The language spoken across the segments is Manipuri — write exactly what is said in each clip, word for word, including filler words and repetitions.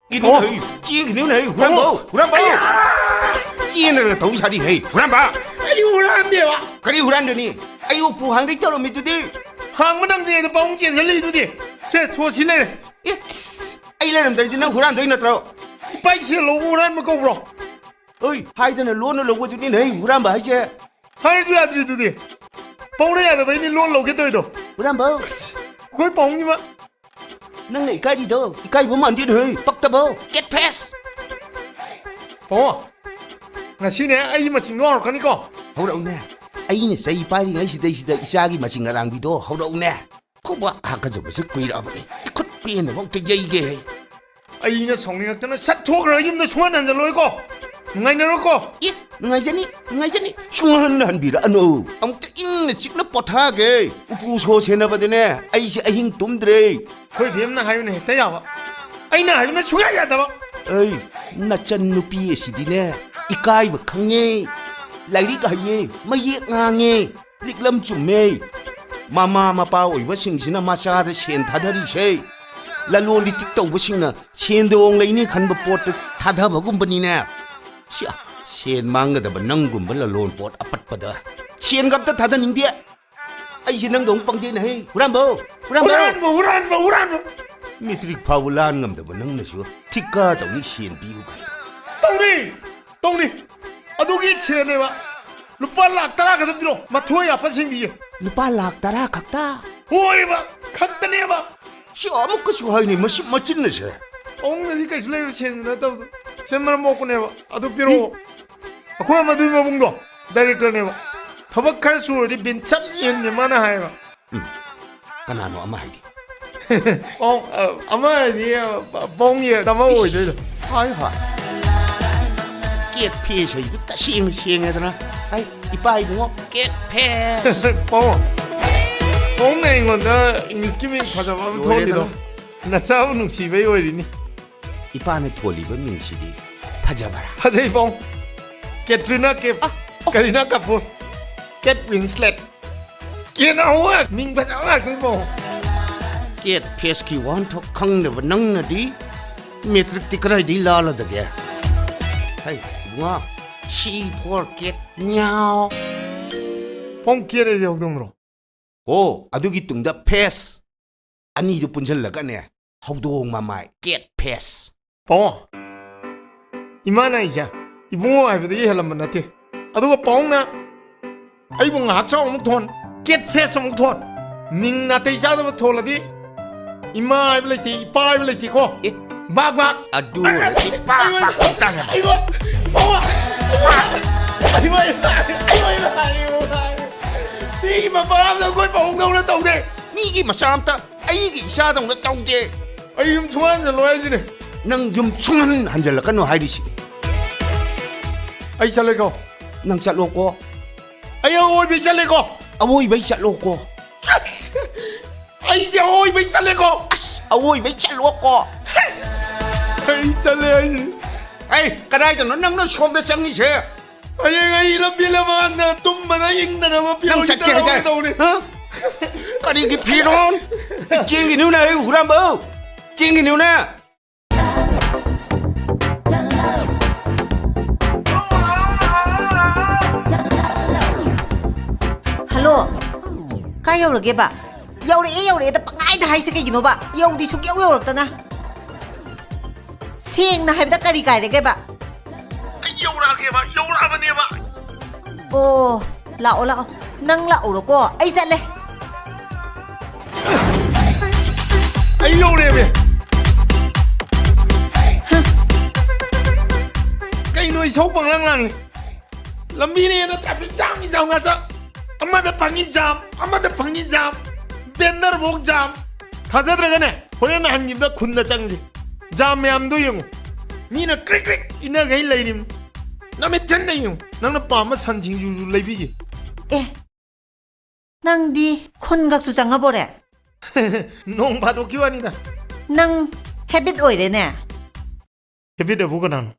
ꯏꯅꯨ ꯑꯣ꯫ ꯍꯩ, ꯆꯦꯟꯈꯤꯅꯨ ꯍꯩ, ꯍꯨꯔꯥꯟꯕ, ꯑꯣ꯫ ꯍꯨꯔꯥꯟꯕ꯫ ꯆꯦꯟꯗꯅ ꯇꯧ ꯁꯥꯔꯤ ꯍꯩ, ꯍꯨꯔꯥꯟꯕ꯫ ꯑꯩ ꯍꯨꯔꯥꯟꯗꯦꯕ꯫ ꯀꯔꯤ ꯍꯨꯔꯥꯟꯗꯣꯏꯅꯤ? ꯑꯩ ꯎꯄꯨ ꯍꯥꯡꯗꯩ ꯇꯧꯔꯝꯃꯤꯗꯨꯗꯤ꯫ ꯍꯥꯡꯕ ꯅꯪꯗ꯭ꯔꯤꯉꯩꯗ ꯄꯥꯎꯡ ꯆꯦꯟꯁꯤꯜꯂꯛꯏꯗꯨꯗꯤ꯫ ꯁꯦ, ꯁꯣ ꯁꯤ ꯂꯩꯔꯦ꯫ ꯑꯦ, ꯑꯁ, ꯑꯩ ꯂꯩꯔꯝꯗ꯭ꯔꯗꯤ ꯅꯪ ꯍꯨꯔꯥꯟꯗꯣꯏ ꯅꯠꯇ꯭ꯔꯣ? ꯏꯄꯥ ꯏꯆꯦ ꯂꯧꯕ ꯍꯨꯔꯥꯟꯕ ꯀꯧꯕ꯭ꯔꯣ? ꯍꯣꯏ, ꯍꯥꯏꯗꯅ ꯂꯣꯟꯅ ꯂꯧꯕꯗꯨꯅꯤ ꯍꯩ, ꯍꯨꯔꯥꯟꯕ ꯍꯥꯏꯁꯦ꯫ ꯍꯥꯏꯔꯁꯨ ꯌꯥꯗ꯭ꯔꯤꯗꯨꯗꯤ꯫ ꯄꯥꯎꯅ ꯌꯥꯗꯕꯩꯅꯤ ꯂꯣꯟ ꯂꯧꯒꯦ ꯇꯧꯔꯤꯗꯣ꯫ ꯍꯨꯔꯥꯟꯕ꯫ ꯑꯩꯈꯣꯏ ꯄꯥꯎꯅꯤꯕ꯫ ꯅꯪꯅ ꯏꯀꯥꯏꯔꯤꯗꯣ ꯏꯀꯥꯏꯕ ꯃꯥꯟꯗꯦꯅꯦ ꯍꯩ, ꯄꯛꯇꯕ꯫ Get face! ꯄꯥꯎ, ꯉꯁꯤꯅꯦ ꯑꯩ ꯃꯆꯤꯡꯗꯣ ꯍꯧꯔꯛꯀꯅꯤꯀꯣ꯫ ꯍꯧꯔꯛꯎꯅꯦ꯫ ꯑꯩꯅ ꯆꯩ ꯄꯥꯏꯔꯤꯉꯩ ꯁꯤꯗꯩꯁꯤꯗ ꯏꯆꯥꯒꯤ ꯃꯆꯤꯡ ꯑꯔꯥꯡꯕꯤꯗꯣ ꯍꯧꯔꯛꯎꯅꯦ꯫ ꯈꯨꯕꯥꯛ ꯍꯥꯀꯖꯕꯁꯦ ꯀꯨꯏꯔꯛꯑꯕꯅꯤ꯫ ꯏꯈꯨꯠ ꯄꯦꯟꯅꯕ ꯑꯝꯇ ꯌꯩꯒꯦ ꯍꯩ꯫ ꯑꯩꯅ ꯁꯥꯎꯅꯤꯡꯉꯛꯇꯅ ꯁꯠ ꯊꯣꯛꯈ꯭ꯔꯒ ꯌꯨꯝꯗ ꯁꯨꯡꯍꯟ ꯍꯟꯖꯜꯂꯣꯏꯀꯣ꯫ ꯅꯨꯡꯉꯥꯏꯅꯔꯣꯀꯣ꯫ ꯑꯦ, ꯅꯨꯡꯉꯥꯏꯖꯅꯤ, ꯅꯨꯡꯉꯥꯏꯖꯅꯤ꯫ ꯁꯨꯡꯍꯟ ꯍꯟꯕꯤꯔꯛꯑꯅꯨ꯫ ꯑꯃꯨꯛꯇ ꯏꯪꯅ ꯆꯤꯛꯅ ꯄꯣꯊꯥꯒꯦ꯫ ꯎꯄꯨ ꯁꯣ ꯁꯦꯟꯅꯕꯗꯅꯦ ꯑꯩꯁꯦ ꯑꯍꯤꯡ ꯇꯨꯝꯗ꯭ꯔꯦ꯫ ꯑꯩꯈꯣꯏ ꯕꯦꯝꯅ ꯍꯥꯏꯕꯅ ꯍꯦꯛꯇ ꯌꯥꯕ꯫ ꯑꯩꯅ ꯍꯥꯏꯕꯅ ꯁꯨꯡꯌꯥ ꯌꯥꯗꯕ꯫ ꯑꯩ, ꯅꯆꯟ ꯅꯨꯄꯤ ꯑꯁꯤꯗꯤꯅꯦ, ꯏꯀꯥꯏꯕ ꯈꯪꯉꯦ, ꯂꯥꯏꯔꯤꯛ ꯍꯩꯌꯦ, ꯃꯌꯦꯛ ꯉꯥꯡꯉꯦ, ꯂꯤꯛꯂꯝ ꯆꯨꯝꯃꯦ꯫ ꯃꯃꯥ ꯃꯄꯥ ꯑꯣꯏꯕꯁꯤꯡꯁꯤꯅ ꯃꯆꯥꯗ ꯁꯦꯟ ꯊꯥꯗꯔꯤꯁꯦ, ꯂꯂꯣꯟ ꯏꯇꯤꯛ ꯇꯧꯕꯁꯤꯡꯅ ꯁꯦꯟꯗꯣꯡ ꯂꯩꯅꯤ ꯈꯟꯕ ꯄꯣꯠꯇ ꯊꯥꯗꯕꯒꯨꯝꯕꯅꯤꯅꯦ꯫ ꯁꯤꯌꯥ, ꯁꯦꯟ ꯃꯥꯡꯒꯗꯕ ꯅꯪꯒꯨꯝꯕ ꯂꯂꯣꯟ ꯄꯣꯠ ꯑꯄꯠꯄꯗ ꯁꯦꯟꯒ ꯑꯝꯇ ꯊꯥꯗꯅꯤꯡꯗꯦ꯫ ꯑꯩꯁꯦ ꯅꯪꯗꯧ ꯄꯪꯗꯦꯅꯦ ꯍꯦ꯫ ꯍꯨꯔꯥꯟꯕꯧ! ꯍꯨꯔꯥꯟꯕꯧ! ꯍꯨꯔꯥꯟꯕ, ꯍꯨꯔꯥꯟꯕ, ꯍꯨꯔꯥꯟꯕ! ꯃꯦꯇ꯭ꯔꯤꯛ ꯐꯥꯎꯕ ꯂꯥꯟ ꯉꯝꯗꯕ ꯅꯪꯅꯁꯨ ꯊꯤꯀꯥ ꯇꯧꯅꯤ ꯁꯦꯟ ꯄꯤꯌꯨ ꯀꯥꯏꯅ꯫ ꯇꯧꯅꯤ! ꯇꯧꯅꯤ! ꯑꯗꯨꯒꯤ ꯁꯦꯟꯅꯦꯕ꯫ ꯂꯨꯄꯥ ꯂꯥꯛ ꯇꯔꯥ ꯈꯛꯇ ꯄꯤꯔꯣ꯫ ꯃꯊꯣꯏ ꯑꯄꯠ ꯁꯦꯡꯕꯤꯒꯦ꯫ ꯂꯨꯄꯥ ꯂꯥꯛ ꯇꯔꯥ ꯈꯛꯇ? ꯍꯣꯏꯕ! ꯈꯛꯇꯅꯦꯕ! ꯁꯤ ꯑꯃꯨꯛꯀꯁꯨ ꯍꯥꯏꯅꯤ ꯃꯁꯤ ꯃꯆꯤꯟꯅꯁꯦ꯫ ꯑꯍꯨꯝꯅꯗꯤ ꯀꯩꯁꯨ ꯂꯩꯕ ꯁꯦꯟꯁꯨ ꯅꯠꯇꯕꯗꯣ꯫ ꯁꯦꯟ ꯃꯔꯝ ꯃꯣꯛꯄꯅꯦꯕ꯫ ꯑꯗꯨ ꯄꯤꯔꯛꯑꯣ꯫ ꯑꯩꯈꯣꯏ ꯃꯗꯨꯒꯤ ꯃꯕꯨꯡꯗꯣ ꯗꯥꯏꯔꯦꯛꯇꯔꯅꯦꯕ꯫ ꯊꯕꯛ ꯈꯔ ꯁꯨꯔꯗꯤ ꯕꯤꯟ ꯆꯠ ꯌꯦꯟꯒꯦ ꯃꯥꯅ ꯍꯥꯏꯌꯦꯕ꯫ ꯎꯝ꯫ ꯀꯅꯥꯅꯣ ꯑꯃ ꯍꯥꯏꯗꯤ? ꯑꯣ, ꯑ, ꯑꯃ ꯍꯥꯏꯗꯤ, ꯑ, ꯄꯥꯎꯡꯒꯤ ꯑꯃ ꯑꯣꯏꯗꯣꯏꯗꯣ꯫ ꯍꯣꯏ, ꯍꯣꯏ꯫ ꯀꯦꯠ ꯐꯦꯁ ꯍꯥꯏꯗꯨ ꯇꯁꯦꯡꯅ ꯁꯦꯡꯉꯦꯗꯅ꯫ ꯑꯩ ꯏꯄꯥ ꯏꯕꯨꯡꯉꯣ ꯀꯦꯠ ꯐꯦꯁ꯫ ꯄꯥꯎꯡ꯫ ꯄꯥꯎꯡꯅ ꯑꯩꯉꯣꯟꯗ ꯏꯪꯂꯤꯁꯀꯤ ꯃꯤꯡ ꯐꯖꯕ ꯑꯃ ꯂꯣꯏꯔꯦꯗꯅ꯫ ꯊꯣꯜꯂꯤꯗꯣ ꯅꯆꯥꯕꯨ ꯅꯨꯡꯁꯤꯕꯩ ꯑꯣꯏꯔꯤꯅꯤ꯫ ꯏꯄꯥꯅ ꯊꯣꯜꯂꯤꯕ ꯃꯤꯡꯁꯤꯗꯤ ꯐꯖꯕ꯭ꯔꯥ? ꯐꯖꯩ ꯄꯥꯎꯡ꯫ ꯀꯦꯇ꯭ꯔꯤꯅꯥ ꯀꯦꯞ꯫ ꯑ, ꯑ꯫ ꯀꯔꯤꯅꯥ ꯀꯄꯨꯔ꯫ ꯀꯦꯠ ꯋꯤꯟꯁꯂꯦꯠ꯫ ꯀꯦꯠ ꯑꯍꯨꯝ ꯃꯤꯡ ꯐꯖꯕ ꯉꯥꯛꯇꯅꯤ ꯄꯥꯎꯡ꯫ ꯀꯦꯠ ꯐꯦꯁꯀꯤ ꯋꯥꯍꯟꯊꯣꯛ ꯈꯪꯗꯕ ꯅꯪꯅꯗꯤ ꯃꯦꯇ꯭ꯔꯤꯛꯇꯤ ꯀꯗꯥꯏꯗꯒꯤ ꯂꯥꯜꯂꯗꯒꯦ? ꯍꯩ, ꯏꯕꯨꯡꯉꯣ, C for cat, ꯃꯤꯌꯥꯎ꯫ ꯄꯥꯎ ꯀꯦꯠ ꯍꯥꯏꯗꯤ ꯍꯧꯗꯣꯡꯔꯣ? ꯑꯣ, ꯑꯗꯨꯒꯤ ꯇꯨꯡꯗ ꯐꯦꯁ ꯑꯅꯤꯗꯨ ꯄꯨꯟꯁꯤꯜꯂꯒꯅꯦ, ꯍꯧꯗꯣꯡ ꯃꯃꯥꯏ, ꯀꯦꯠ ꯐꯦꯁ꯫ ꯄꯥꯎ, ꯏꯃꯥꯅ ꯑꯩꯁꯦ ꯏꯕꯨꯡꯉꯣ ꯍꯥꯏꯕꯗꯒꯤ ꯍꯦꯜꯂꯝꯕ ꯅꯠꯇꯦ꯫ ꯑꯗꯨꯒ ꯄꯥꯎꯅ ꯑꯩꯕꯨ ꯉꯥꯏꯍꯥꯛ ꯆꯥꯎ ꯑꯃꯨꯛ ꯊꯣꯟ, ꯀꯦꯠ ꯐꯦꯁ ꯑꯃꯨꯛ ꯊꯣꯟ, ꯃꯤꯡ ꯅꯥꯇꯩ ꯆꯥꯗꯕ ꯊꯣꯜꯂꯗꯤ ꯏꯃꯥ ꯍꯥꯏꯕ ꯂꯩꯇꯦ, ꯏꯄꯥ ꯍꯥꯏꯕ ꯂꯩꯇꯦꯀꯣ꯫ ꯑꯦ? ꯕꯥꯛ ꯕꯥꯛ꯫ ꯑꯗꯨ ꯑꯣꯏꯔꯗꯤ ꯄꯥꯛ ꯄꯥꯛ ꯄꯥꯛ ꯇꯥꯔꯦ꯫ ꯑꯩꯕꯨ, ꯄꯥꯎ, ꯑꯩꯕꯨ, ꯑꯩꯕꯨ, ꯑꯩꯕꯨ, ꯑꯩꯕꯨ, ꯃꯤꯒꯤ ꯃꯄꯥꯝꯗ ꯑꯩꯈꯣꯏ ꯄꯥꯎꯗꯧꯅ ꯇꯧꯗꯦ꯫ ꯃꯤꯒꯤ ꯃꯆꯥ ꯑꯝꯇ ꯑꯩꯒꯤ ꯏꯆꯥꯗꯧꯅ ꯇꯧꯗꯦ꯫ ꯑꯩ ꯌꯨꯝ ꯁꯨꯡꯍꯟ ꯍꯟꯖꯜꯂꯣꯏ ꯍꯥꯏꯁꯤꯅꯦ꯫ ꯅꯪ ꯌꯨꯝ ꯁꯨꯡꯍꯟ ꯍꯟꯖꯜꯂꯛꯀꯅꯨ ꯍꯥꯏꯔꯤꯁꯤꯅꯤ꯫ ꯑꯩ ꯆꯠꯂꯦꯀꯣ꯫ ꯅꯪ ꯆꯠꯂꯣꯀꯣ꯫ ꯑꯩ ꯑꯋꯣꯏꯕꯩ ꯆꯠꯂꯦꯀꯣ꯫ ꯑꯋꯣꯏꯕꯩ ꯆꯠꯂꯣꯀꯣ꯫ ꯑꯁ! ꯑꯩꯁꯦ ꯑꯋꯣꯏꯕꯩ ꯆꯠꯂꯦꯀꯣ꯫ ꯑꯁ! ꯑꯋꯣꯏꯕꯩ ꯆꯠꯂꯣꯀꯣ꯫ ꯑꯁ! ꯑꯩ ꯆꯠꯂꯦ ꯍꯥꯏꯁꯤꯅꯦ꯫ ꯑꯩ ꯀꯗꯥꯏꯗꯅꯣ ꯅꯪꯅ ꯁꯣꯝꯗ ꯆꯪꯉꯤꯁꯦ? ꯍꯌꯦꯡ ꯑꯩ ꯂꯝꯕꯤ ꯂꯝꯍꯥꯡꯗ ꯇꯨꯝꯕꯗ ꯏꯪꯗꯅꯕ ꯅꯪ ꯐꯤꯔꯣꯜ ꯆꯠꯀꯦ ꯈꯤꯇꯪ ꯍꯥꯏꯗꯥꯏ? ꯂꯧꯒꯦ ꯇꯧꯕꯅꯤ꯫ ꯍꯥ? ꯀꯔꯤꯒꯤ ꯐꯤꯔꯣꯜ? ꯆꯦꯟꯒꯤꯅꯨꯅꯦ, ꯑꯩ ꯍꯨꯔꯥꯟꯕ! ꯆꯦꯟꯒꯤꯅꯨꯅꯦ! ꯍꯜꯂꯣ, ꯀꯥꯏ ꯌꯧꯔꯒꯦꯕ? ꯌꯧꯔꯛꯑꯦ, ꯌꯧꯔꯛꯑꯦꯗ ꯄꯪꯍꯥꯏꯗ ꯍꯥꯏꯁꯦ ꯀꯩꯒꯤꯅꯣꯕ? ꯌꯧꯗꯤ ꯁꯨꯛꯌꯧ ꯌꯧꯔꯛꯇꯅ꯫ ꯁꯦꯡꯅ ꯍꯥꯏꯕꯗ ꯀꯔꯤ ꯀꯥꯏꯔꯒꯦꯕ? ꯑꯩ ꯌꯧꯔꯛꯑꯒꯦꯕ, ꯌꯧꯔꯛꯑꯕꯅꯦꯕ꯫ ꯑꯣ, ꯂꯥꯛꯑꯣ, ꯂꯥꯛꯑꯣ꯫ ꯅꯪ ꯂꯥꯛꯎꯔꯣꯀꯣ, ꯑꯩ ꯆꯠꯂꯦ꯫ ꯑꯩ ꯌꯧꯔꯦꯃꯦ꯫ ꯀꯩꯅꯣ ꯏꯁꯧ ꯄꯪꯂꯥꯡ ꯂꯥꯡꯉꯤ? ꯂꯝꯕꯤꯅ ꯍꯦꯟꯅ traffic jam ꯒꯤ jam ꯉꯥꯛꯇ꯫ ꯑꯃꯗ ꯐꯪꯉꯤ jam, ꯑꯃꯗ ꯐꯪꯉꯤ jam, vendor ꯐꯧ jam꯫ ꯊꯥꯖꯗ꯭ꯔꯒꯅꯦ, ꯍꯣꯔꯦꯟ ꯍꯟꯈꯤꯕꯗ ꯈꯨꯟꯗ ꯆꯪꯁꯤ꯫ Jam ꯃꯌꯥꯝꯗꯣ ꯌꯦꯡꯉꯨ꯫ ꯃꯤꯅ ꯀ꯭ꯔꯤꯛ ꯀ꯭ꯔꯤꯛ ꯏꯟꯅꯈꯩ ꯂꯩꯔꯤꯝ꯫ ꯅꯃꯤꯠ ꯊꯟꯅ ꯌꯦꯡꯉꯨ꯫ ꯅꯪꯅ ꯄꯥꯝꯕ ꯁꯟ ꯁꯤꯡꯖꯨꯁꯨ ꯂꯩꯕꯤꯒꯦ꯫ ꯑꯦ, ꯅꯪꯗꯤ ꯈꯨꯟꯒꯁꯨ ꯆꯪꯉꯕꯣꯔꯦ? ꯅꯣꯡ ꯐꯥꯗꯣꯛꯀꯤ ꯋꯥꯅꯤꯗ꯫ ꯅꯪ habit ꯑꯣꯏꯔꯦꯅꯦ꯫ Habit ꯑꯕꯨ ꯀꯅꯥꯅꯣ?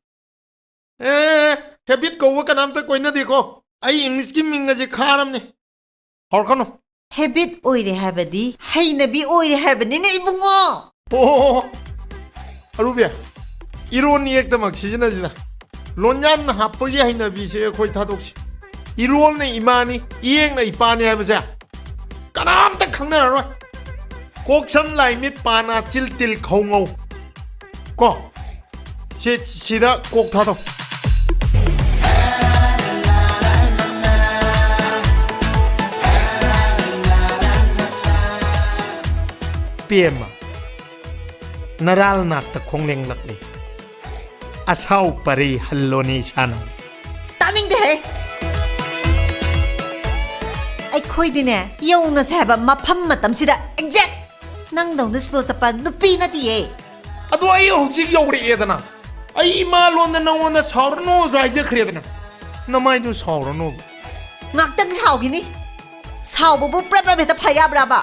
ꯑꯦ, habit ꯀꯧꯕ ꯀꯅꯥꯝꯇ ꯀꯣꯏꯅꯗꯦꯀꯣ꯫ ꯑꯩ English ꯀꯤ ꯃꯤꯡ ꯑꯁꯦ ꯈꯥꯔꯝꯅꯦ꯫ ꯍꯧꯔꯛꯀꯅꯨ꯫ Habit ꯑꯣꯏꯔꯦ ꯍꯥꯏꯕꯗꯤ ꯍꯩꯅꯕꯤ ꯑꯣꯏꯔꯦ ꯍꯥꯏꯕꯅꯤꯅꯦ, ꯏꯕꯨꯡꯉꯣ꯫ ꯑꯣ, ꯑꯔꯨꯕꯤ, ꯏꯔꯣꯟ ꯏꯌꯦꯛꯇꯃꯛ ꯁꯤꯖꯤꯟꯅꯁꯤꯗ꯫ ꯂꯣꯟꯌꯥꯟ ꯍꯥꯞꯄꯒꯤ ꯍꯩꯅꯕꯤꯁꯦ ꯑꯩꯈꯣꯏ ꯊꯥꯗꯣꯛꯁꯤ꯫ ꯏꯔꯣꯜꯅ ꯏꯃꯥꯅꯤ, ꯏꯌꯦꯛꯅ ꯏꯄꯥꯅꯤ ꯍꯥꯏꯕꯁꯦ ꯀꯅꯥꯝꯇ ꯈꯪꯅꯔꯔꯣꯏ꯫ ꯀꯣꯛ ꯁꯝ ꯂꯥꯏ ꯃꯤꯠ ꯄꯥ ꯅꯥ ꯆꯤꯜ ꯇꯤꯜ ꯈꯧ ꯉꯧ꯫ ꯀꯣ? ꯁꯤ, ꯁꯤꯗ ꯀꯣꯛ ꯊꯥꯗꯧ꯫ ꯄꯦꯝꯃ, ꯅꯔꯥꯜ ꯅꯥꯛꯇ ꯈꯣꯡꯂꯦꯡꯂꯛꯂꯤ꯫ ꯑꯁꯥꯎ ꯄꯔꯩ ꯍꯜꯂꯣꯅꯦ ꯏꯁꯥꯅ꯫ ꯇꯥꯅꯤꯡꯗꯦꯍꯦ꯫ ꯑꯩꯈꯣꯏꯗꯤꯅꯦ, ꯌꯧꯅꯁꯦ ꯍꯥꯏꯕ ꯃꯐꯝ ꯃꯇꯝꯁꯤꯗ exact ꯅꯪꯗꯧꯅ slow ꯆꯠꯄ ꯅꯨꯄꯤ ꯅꯠꯇꯤꯌꯦ꯫ ꯑꯗꯣ ꯑꯩ ꯍꯧꯖꯤꯛ ꯌꯧꯔꯛꯑꯦꯗꯅ, ꯑꯩ ꯏꯃꯥ ꯂꯣꯟꯗ ꯅꯪꯉꯣꯟꯗ ꯁꯥꯎꯔꯅꯨꯁꯨ ꯍꯥꯏꯖꯈ꯭ꯔꯦꯗꯅ, ꯅꯃꯥꯏꯗꯨ ꯁꯥꯎꯔꯅꯣꯕ꯫ ꯉꯥꯛꯇꯪ ꯁꯥꯎꯈꯤꯅꯤ꯫ ꯁꯥꯎꯕꯕꯨ ꯄ꯭ꯔꯞ ꯄ꯭ꯔꯞ ꯍꯦꯛꯇ ꯐ ꯌꯥꯕ꯭ꯔꯥꯕ?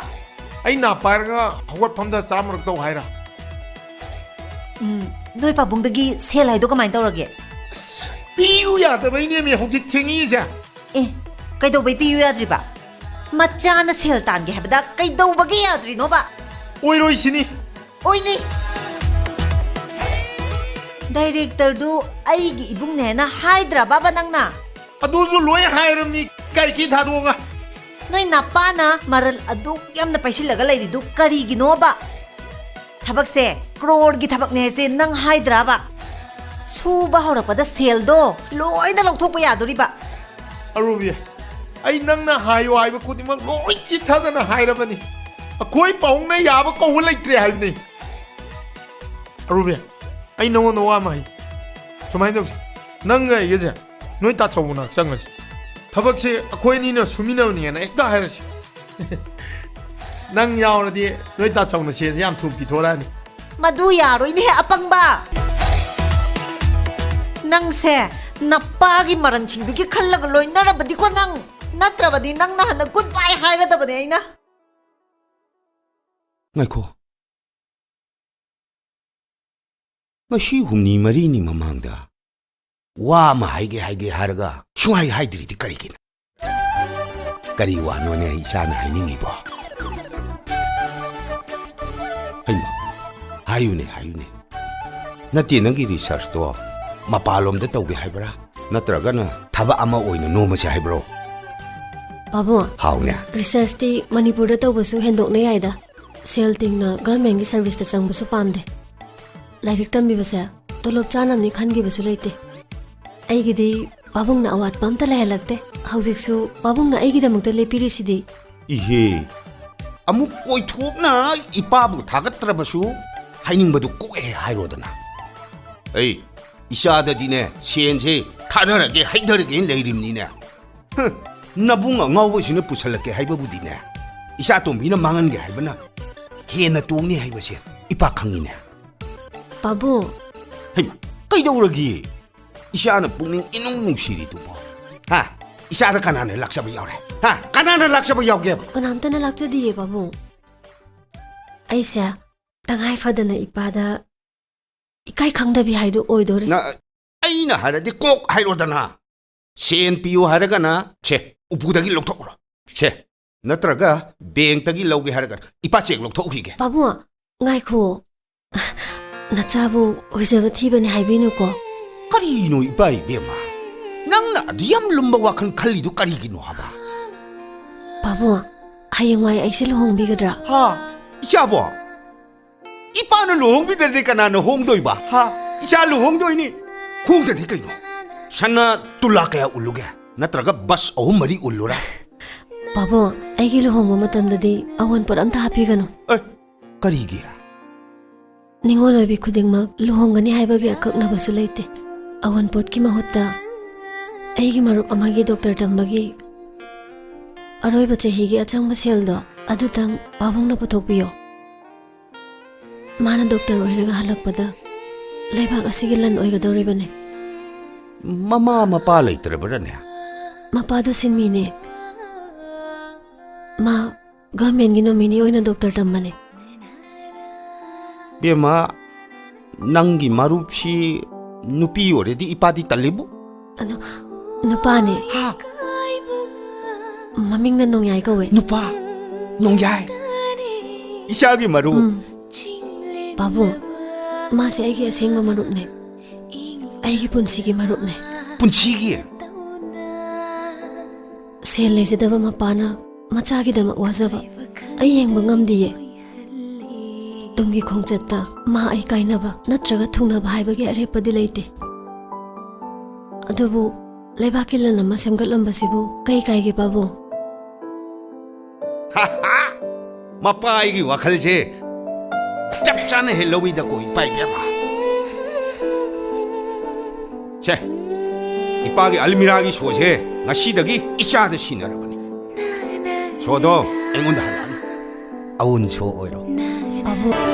ꯑꯩ ꯅꯥ ꯄꯥꯏꯔꯒ ꯍꯧꯒꯠꯐꯝꯗ ꯆꯥꯝꯃꯔꯛ ꯇꯧ ꯍꯥꯏꯔ? ꯎꯝ, ꯅꯣꯏ ꯄꯥꯕꯨꯡꯗꯒꯤ ꯁꯦꯜ ꯍꯥꯏꯗꯣ ꯀꯃꯥꯏꯅ ꯇꯧꯔꯒꯦ? ꯑꯁ, ꯄꯤꯌꯨ ꯌꯥꯗꯕꯩꯅꯦꯃꯤ ꯍꯧꯖꯤꯛ ꯊꯦꯡꯉꯤꯁꯦ꯫ ꯑꯦ, ꯀꯩꯗꯧꯕꯩ ꯄꯤꯌꯨ ꯌꯥꯗ꯭ꯔꯤꯕ? ꯃꯆꯥꯅ ꯁꯦꯜ ꯇꯥꯟꯒꯦ ꯍꯥꯏꯕꯗ ꯀꯩꯗꯧꯕꯒꯤ ꯌꯥꯗ꯭ꯔꯤꯅꯣꯕ? ꯑꯣꯏꯔꯣꯏ ꯁꯤꯅꯤ꯫ ꯑꯣꯏꯅꯤ꯫ ꯗꯥꯏꯔꯦꯛꯇꯔꯗꯨ ꯑꯩꯒꯤ ꯏꯕꯨꯡꯅꯦꯅ ꯍꯥꯏꯗ꯭ꯔꯕꯕ ꯅꯪꯅ? ꯑꯗꯨꯁꯨ ꯂꯣꯏ ꯍꯥꯏꯔꯕꯅꯤ, ꯀꯥꯏꯀꯤ ꯊꯥꯗꯣꯛꯑꯒ꯫ ꯅꯣꯏ ꯅꯄꯥꯅ ꯃꯔꯜ ꯑꯗꯨꯛ ꯌꯥꯝꯅ ꯄꯩꯁꯤꯜꯂꯒ ꯂꯩꯔꯤꯗꯨ ꯀꯔꯤꯒꯤꯅꯣꯕ? ꯊꯕꯛꯁꯦ ꯀ꯭ꯔꯣꯔꯒꯤ ꯊꯕꯛꯅꯦ ꯍꯥꯏꯁꯦ ꯅꯪ ꯍꯥꯏꯗ꯭ꯔꯕ? ꯁꯨꯕ ꯍꯧꯔꯛꯄꯗ ꯁꯦꯜꯗꯣ ꯂꯣꯏꯅ ꯂꯧꯊꯣꯛꯄ ꯌꯥꯗꯣꯔꯤꯕ꯫ ꯑꯔꯨꯕꯤ, ꯑꯩ ꯅꯪꯅ ꯍꯥꯏꯌꯨ ꯍꯥꯏꯕ ꯈꯨꯗꯤꯡꯃꯛ ꯂꯣꯏ ꯆꯤꯠꯊꯗꯅ ꯍꯥꯏꯔꯕꯅꯤ꯫ ꯑꯩꯈꯣꯏ ꯄꯥꯎꯅ ꯌꯥꯕ ꯀꯧꯕ ꯂꯩꯇ꯭ꯔꯦ ꯍꯥꯏꯕꯅꯤ꯫ ꯑꯔꯨꯕꯤ, ꯑꯩ ꯅꯉꯣꯟꯗ ꯋꯥ ꯑꯃ ꯍꯥꯏ꯫ ꯁꯨꯃꯥꯏꯅ ꯇꯧꯁꯤ, ꯅꯪꯒ ꯑꯩꯒꯁꯦ ꯅꯣꯏ ꯇꯥꯆꯧꯕ ꯃꯅꯥꯛ ꯆꯪꯉꯁꯤ꯫ ꯊꯕꯛꯁꯦ ꯑꯩꯈꯣꯏ ꯑꯅꯤꯅ ꯁꯨꯃꯤꯟꯅꯕꯅꯦꯅ ꯍꯦꯛꯇ ꯍꯥꯏꯔꯁꯤ꯫ ꯅꯪ ꯌꯥꯎꯔꯗꯤ ꯅꯣꯏ ꯇꯥꯆꯧꯅ ꯁꯦꯟꯁꯦ ꯌꯥꯝ ꯊꯨꯅ ꯄꯤꯊꯣꯔꯛꯑꯅꯤ꯫ ꯃꯗꯨ ꯌꯥꯔꯣꯏꯅꯦꯍꯦ, ꯑꯄꯪꯕ! ꯅꯪꯁꯦ ꯅꯄꯥꯒꯤ ꯃꯔꯟꯁꯤꯡꯗꯨꯒꯤ ꯈꯜꯂꯒ ꯂꯣꯏꯅꯔꯕꯗꯤꯀꯣ ꯅꯪ꯫ ꯅꯠꯇ꯭ꯔꯕꯗꯤ ꯅꯪꯅ ꯍꯥꯟꯅ good bye ꯍꯥꯏꯔꯗꯕꯅꯦ ꯑꯩꯅ꯫ ꯉꯥꯏꯈꯣ꯫ ꯉꯁꯤ ꯍꯨꯝꯅꯤ ꯃꯔꯤꯅꯤ ꯃꯃꯥꯡꯗ ꯋꯥ ꯑꯃ ꯍꯥꯏꯒꯦ ꯍꯥꯏꯒꯦ ꯍꯥꯏꯔꯒ ꯁꯨꯡꯍꯥꯏ ꯍꯥꯏꯗ꯭ꯔꯤꯗꯤ ꯀꯔꯤꯒꯤꯅꯣ? ꯀꯔꯤ ꯋꯥꯅꯣꯅꯦ ꯏꯆꯥꯅ ꯍꯥꯏꯅꯤꯡꯉꯤꯕꯣ? ꯍꯩꯃꯥ, ꯍꯥꯏꯌꯨꯅꯦ, ꯍꯥꯏꯌꯨꯅꯦ꯫ ꯅꯠꯇꯦ, ꯅꯪꯒꯤ ꯔꯤꯁꯔꯁꯇꯣ ꯃꯄꯥꯟꯂꯣꯝꯗ ꯇꯧꯒꯦ ꯍꯥꯏꯕ꯭ꯔꯥ? ꯅꯠꯇ꯭ꯔꯒꯅ ꯊꯕꯛ ꯑꯃ ꯑꯣꯏꯅ ꯅꯣꯝꯃꯁꯦ ꯍꯥꯏꯕ꯭ꯔꯣ? ꯄꯥꯕꯨꯡ, ꯍꯥꯎꯅꯦ꯫ ꯔꯤꯁꯔꯁꯇꯤ ꯃꯅꯤꯄꯨꯔꯗ ꯇꯧꯕꯁꯨ ꯍꯦꯟꯗꯣꯛꯅ ꯌꯥꯏꯗ꯫ ꯁꯦꯜ ꯇꯤꯡꯅ ꯒꯚꯔꯟꯃꯦꯟꯒꯤ ꯁꯔꯚꯤꯁꯇ ꯆꯪꯕꯁꯨ ꯄꯥꯝꯗꯦ꯫ ꯂꯥꯏꯔꯤꯛ ꯇꯝꯕꯤꯕꯁꯦ ꯇꯣꯂꯣꯞ ꯆꯥꯅꯕꯅꯤ ꯈꯟꯈꯤꯕꯁꯨ ꯂꯩꯇꯦ꯫ ꯑꯩꯒꯤꯗꯤ ꯄꯥꯕꯨꯡꯅ ꯑꯋꯥꯠꯄ ꯑꯝꯇ ꯂꯩꯍꯜꯂꯛꯇꯦ꯫ ꯍꯧꯖꯤꯛꯁꯨ ꯄꯥꯕꯨꯡꯅ ꯑꯩꯒꯤꯗꯃꯛꯇ ꯂꯦꯞꯄꯤꯔꯤꯁꯤꯗꯤ꯫ ꯏꯍꯦ, ꯑꯃꯨꯛ ꯀꯣꯏꯊꯣꯛꯅ ꯏꯄꯥꯕꯨ ꯊꯥꯒꯠꯇ꯭ꯔꯕꯁꯨ ꯍꯥꯏꯅꯤꯡꯕꯗꯨ ꯀꯣꯛꯑꯦ ꯍꯥꯏꯔꯣꯗꯅ꯫ ꯑꯩ ꯏꯆꯥꯗꯗꯤꯅꯦ, ꯁꯦꯟꯁꯦ ꯊꯥꯗꯔꯒꯦ ꯍꯩꯊꯔꯒꯦꯅ ꯂꯩꯔꯤꯕꯅꯤꯅꯦ꯫ ꯍ, ꯅꯕꯨꯡ ꯑꯉꯥꯎꯕꯁꯤꯅ ꯄꯨꯁꯜꯂꯛꯀꯦ ꯍꯥꯏꯕꯕꯨꯗꯤꯅꯦ, ꯏꯆꯥꯇꯣꯝꯕꯤꯅ ꯃꯥꯡꯍꯟꯒꯦ ꯍꯥꯏꯕꯅ ꯍꯦꯟꯅ ꯇꯣꯡꯅꯤ ꯍꯥꯏꯕꯁꯦ ꯏꯄꯥ ꯈꯪꯉꯤꯅꯦ꯫ ꯄꯥꯕꯨꯡ꯫ ꯍꯩꯃꯥ, ꯀꯩꯗꯧꯔꯒꯦ? ꯏꯆꯥꯅ ꯄꯨꯛꯅꯤꯡ ꯏꯅꯨꯡ ꯅꯨꯡꯁꯤꯔꯤꯗꯨꯕꯣ? ꯍꯥ? ꯏꯆꯥꯗ ꯀꯅꯥꯅ ꯂꯥꯛꯆꯕ ꯌꯥꯎꯔꯦ? ꯍꯥ? ꯀꯅꯥꯅ ꯂꯥꯛꯆꯕ ꯌꯥꯎꯒꯦꯕ? ꯀꯅꯥꯝꯇꯅ ꯂꯥꯛꯆꯗꯤꯌꯦ, ꯄꯥꯕꯨꯡ꯫ ꯑꯩꯁꯦ ꯇꯉꯥꯏ ꯐꯗꯅ ꯏꯄꯥꯗ ꯏꯀꯥꯏ ꯈꯪꯗꯕꯤ ꯍꯥꯏꯗꯨ ꯑꯣꯏꯗꯣꯔꯦ꯫ ꯅ-, ꯑꯩꯅ ꯍꯥꯏꯔꯗꯤ ꯀꯣꯛ ꯍꯥꯏꯔꯣꯗꯅ꯫ ꯁꯦꯟ ꯄꯤꯌꯨ ꯍꯥꯏꯔꯒꯅ, ꯁꯦ, ꯎꯄꯨꯗꯒꯤ ꯂꯧꯊꯣꯛꯎꯔꯣ꯫ ꯁꯦ, ꯅꯠꯇ꯭ꯔꯒ ꯕꯦꯡꯛꯇꯒꯤ ꯂꯧꯒꯦ ꯍꯥꯏꯔꯒꯅ, ꯏꯄꯥ ꯆꯦꯛ ꯂꯧꯊꯣꯛꯎꯈꯤꯒꯦ꯫ ꯄꯥꯕꯨꯡ, ꯉꯥꯏꯈꯨꯑꯣ꯫ ꯅꯆꯥꯕꯨ ꯑꯣꯏꯖꯕ ꯊꯤꯕꯅꯤ ꯍꯥꯏꯕꯤꯅꯨꯀꯣ꯫ ꯀꯔꯤꯅꯣ ꯏꯄꯥ ꯏꯕꯦꯝꯃ? ꯅꯪꯅ ꯑꯗꯨ ꯌꯥꯝ ꯂꯨꯝꯕ ꯋꯥꯈꯜ ꯈꯜꯂꯤꯗꯨ ꯀꯔꯤꯒꯤꯅꯣ ꯍꯥꯏꯕ? ꯄꯥꯕꯨꯡ, ꯍꯌꯦꯡꯋꯥꯏ ꯑꯩꯁꯦ ꯂꯨꯍꯣꯡꯕꯤꯒꯗ꯭ꯔꯥ? ꯍꯥ? ꯏꯆꯥꯕꯣ? ꯏꯄꯥꯅ ꯂꯨꯍꯣꯡꯕꯤꯗ꯭ꯔꯗꯤ ꯀꯅꯥꯅ ꯍꯣꯡꯗꯣꯏꯕ? ꯍꯥ? ꯏꯆꯥ ꯂꯨꯍꯣꯡꯗꯣꯏꯅꯤ꯫ ꯍꯣꯡꯗ꯭ꯔꯗꯤ ꯀꯩꯅꯣ? ꯁꯅꯥ ꯇꯨꯂꯥ ꯀꯌꯥ ꯎꯜꯂꯨꯒꯦ? ꯅꯠꯇ꯭ꯔꯒ ꯕꯁ ꯑꯍꯨꯝ ꯃꯔꯤ ꯎꯜꯂꯨꯔꯥ? ꯄꯥꯕꯨꯡ, ꯑꯩꯒꯤ ꯂꯨꯍꯣꯡꯕ ꯃꯇꯝꯗꯗꯤ ꯑꯋꯣꯟꯄꯣꯠ ꯑꯝꯇ ꯍꯥꯞꯄꯤꯒꯅꯨ꯫ ꯑꯦ, ꯀꯔꯤꯒꯤ? ꯅꯤꯉꯣꯜ ꯑꯣꯏꯕꯤ ꯈꯨꯗꯤꯡꯃꯛ ꯂꯨꯍꯣꯡꯒꯅꯤ ꯍꯥꯏꯕꯒꯤ ꯑꯀꯛꯅꯕꯁꯨ ꯂꯩꯇꯦ꯫ ꯑꯋꯣꯟꯄꯣꯠꯀꯤ ꯃꯍꯨꯠꯇ ꯑꯩꯒꯤ ꯃꯔꯨꯞ ꯑꯃꯒꯤ ꯗꯣꯛꯇꯔ ꯇꯝꯕꯒꯤ ꯑꯔꯣꯏꯕ ꯆꯍꯤꯒꯤ ꯑꯆꯪꯕ ꯁꯦꯜꯗꯣ ꯑꯗꯨꯇꯪ ꯄꯥꯕꯨꯡꯅ ꯄꯨꯊꯣꯛꯄꯤꯌꯣ꯫ ꯃꯥꯅ ꯗꯣꯛꯇꯔ ꯑꯣꯏꯔꯒ ꯍꯜꯂꯛꯄꯗ ꯂꯩꯕꯥꯛ ꯑꯁꯤꯒꯤ ꯂꯟ ꯑꯣꯏꯒꯗꯧꯔꯤꯕꯅꯤ꯫ ꯃꯃꯥ ꯃꯄꯥ ꯂꯩꯇ꯭ꯔꯕ꯭ꯔꯅꯦ? ꯃꯄꯥꯗꯣ ꯁꯤꯟꯃꯤꯅꯦ꯫ ꯃꯥ ꯒꯚꯔꯟꯃꯦꯟꯒꯤ ꯅꯣꯃꯤꯅꯤ ꯑꯣꯏꯅ ꯗꯣꯛꯇꯔ ꯇꯝꯕꯅꯦ꯫ ꯕꯦꯝꯃ, ꯅꯪꯒꯤ ꯃꯔꯨꯞꯁꯤ ꯅꯨꯄꯤ ꯑꯣꯏꯔꯗꯤ ꯏꯄꯥꯗꯤ ꯇꯜꯂꯤꯕꯨ꯫ ꯑꯗꯣ ꯅꯨꯄꯥꯅꯦ꯫ ꯍꯥ? ꯃꯃꯤꯡꯅ ꯅꯣꯡꯌꯥꯏ ꯀꯧꯋꯦ꯫ ꯅꯨꯄꯥ? ꯅꯣꯡꯌꯥꯏ? ꯏꯆꯥꯒꯤ ꯃꯔꯨꯞ? ꯎꯝ꯫ ꯄꯥꯕꯨꯡ, ꯃꯥꯁꯦ ꯑꯩꯒꯤ ꯑꯁꯦꯡꯕ ꯃꯔꯨꯞꯅꯦ꯫ ꯑꯩꯒꯤ ꯄꯨꯟꯁꯤꯒꯤ ꯃꯔꯨꯞꯅꯦ꯫ ꯄꯨꯟꯁꯤꯒꯤ? ꯁꯦꯜ ꯂꯩꯖꯗꯕ ꯃꯄꯥꯅ ꯃꯆꯥꯒꯤꯗꯃꯛ ꯋꯥꯖꯕ ꯑꯩ ꯌꯦꯡꯕ ꯉꯝꯗꯤꯌꯦ꯫ ꯇꯨꯡꯒꯤ ꯈꯣꯡꯆꯠꯇ ꯃꯥ ꯑꯩ ꯀꯥꯏꯅꯕ ꯅꯠꯇ꯭ꯔꯒ ꯊꯨꯡꯅꯕ ꯍꯥꯏꯕꯒꯤ ꯑꯔꯦꯞꯄꯗꯤ ꯂꯩꯇꯦ꯫ ꯑꯗꯨꯕꯨ ꯂꯩꯕꯥꯛꯀꯤ ꯂꯟ ꯑꯃ ꯁꯦꯝꯒꯠꯂꯝꯕꯁꯤꯕꯨ ꯀꯩ ꯀꯥꯏꯒꯦ, ꯄꯥꯕꯨꯡ? ꯃꯄꯥ ꯑꯩꯒꯤ ꯋꯥꯈꯜꯁꯦ ꯆꯞ ꯆꯥꯅ ꯍꯦꯛ ꯂꯧꯏꯗꯀꯣ, ꯏꯄꯥ ꯏꯕꯦꯝꯃ꯫ ꯁꯦ, ꯏꯄꯥꯒꯤ ꯑꯜꯃꯤꯔꯥꯒꯤ ꯁꯣꯁꯦ ꯉꯁꯤꯗꯒꯤ ꯏꯆꯥꯗ ꯁꯤꯟꯅꯔꯕꯅꯤ꯫ ꯁꯣꯗꯣ ꯑꯩꯉꯣꯟꯗ ꯍꯜꯂꯛꯑꯅꯨ꯫ ꯑꯎꯟ ꯁꯣ ꯑꯣꯏꯔꯣ꯫ ꯄꯥꯕꯨꯡ꯫